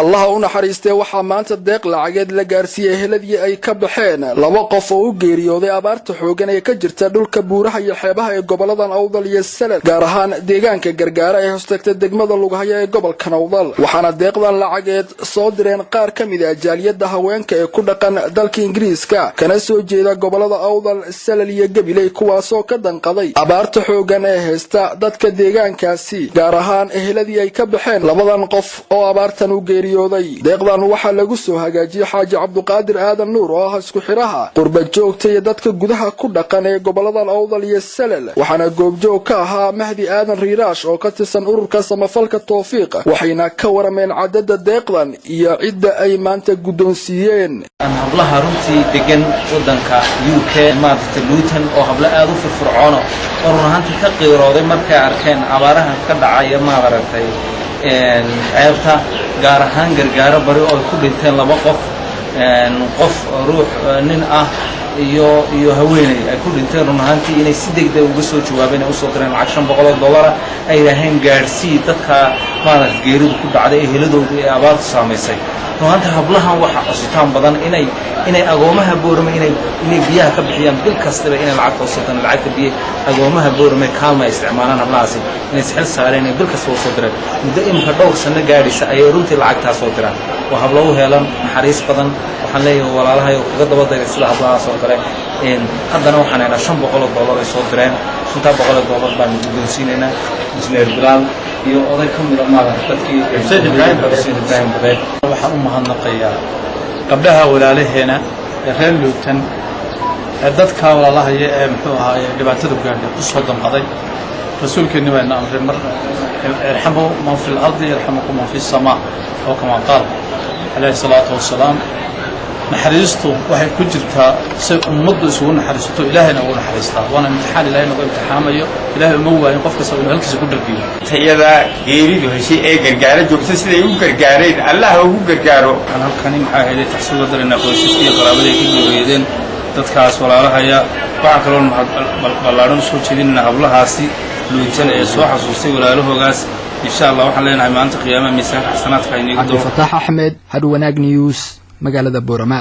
Allaha u naxariistee, waxaa maanta deeq lacageed la gaarsiiyey eheladii ay ka baxeen laba qof oo u geeriyooday abaarta xoogan ee ka jirta dhulka buuraha iyo xeebaha ee goboladan Awdal iyo Salal, gaar ahaan deegaanka Gargaara ee hoostagta degmada Lughaya ee gobolkan Awdal. Waxaana deeqdan lacageed soo direen qaar ka mid ah jaaliyadda haweenka ee ku dhaqan dalka Ingiriiska, kana soo jeeda gobolada Awdal, Salal iyo Gabiley, kuwaasoo ka danqaday abaarta xoogan ee haysta dadka deegaankaasi, gaar ahaan eheladii ay ka baxeen labadan qof oo abaartan u geeriyooday. Deeqdan waxaa lagu soo hagaajiyey Xaaji Cabduqaadir Aadan Nuur, oo ah isku xidhaha qurba joogta iyo dadka gudaha ku dhaqan ee goboladan Awdal iyo Salal. Waxaana goobjoog ka ahaa Mahdi Aadan Riiraash oo ka tirsan ururka samafalka Towfiiq, waxayna ka warameen cadada deeqdan iyo cidda ay maanta guddoonsiiyeen. Hablaha runtii degan waddanka UK, maaragtay, Luton, oo hablo aada u firfircoono oo run ahaantii ka qiirooday markay arkeen abaaraha ka dhacaya, maad aragtay, ceebta, gaar ahaan Gargaaro Bari oo ay ku dhinteen laba qof, qof ruux nin ah iyo haweeney ay ku dhinteen. Run ahaantii inay si degdeg uga soo jawaabeen ay usoo direen lacag $500, ay yidhaaheen gaadhsii dadka, maaragta, geeridu ku dhacday, eheladoodu ee abaartu saamaysay. Run ahaantii hablahan waxaa cusitaan badan inay agoomaha Boorame inay biyaha ka bixiyaan bil kastaba, inay lacagta usoo diraan, lacagta biyo agoomaha Boorame kaalma ay isticmaalaan. Hablahaasi inay isxil saareen, inay bil kasta usoo direen muddo imika dhowr sanno gaadhaysa ayay runtii lacagtaa soo diraan. Waa hablo u heelan naxariis badan. Waxaan leeyahay walaalahay oo kaga daba dayday sida hablahaas oo kale. Haddana waxaan haynaa $500 ay soo direen. $500 baanu guddoonsiinaynaa Injineer Bilaal iyo oday ka mida maada dadkii, Xuseen Ibraahim Badeed. Waxaan u mahadnaqayaa gabdhaha walaalaheena ee reer Luutan ee dadka walaalahaya ee, muxuu ahaaye, dhibaatada gaadhay ku soo damqaday. Rasuulkeenni baa ina amray mar: "ارحموا من في الأرض يرحمكم من في السماء", oo كما قال عليه الصلاة والسلام. Naxariistu waxay ku jirtaa say ummaddu isugu naxariisato, Ilaahayna ugu naxariistaa. Waana imtixaan Ilahay nagu imtixaamayo. Ilahay uma waayin qof kasta inuu halkiisa ku dhargiyo. Tayada geeridu heshay ee Gargaaro joogta, siday u gargaareen Allah ugu gargaaro. Waxaan halkani, maxaa ahayday, tacsi uga daraynaa qoysaskii iyo qaraabadii ay ka geeriyoodeen dadkaas walaalahaya. Waxaan kaloon mahad ballaadhan usoo jeedinaynaa hablahaasi Luutan ee soo xasuustay walaalahoogaas. Insha Allah waxaan leenahay maalinta qiyaamaha miisaanka xasanaadka hayniigu daro. Cabdifataax Axmed, Hadhwanaag News, magaalada Boorama.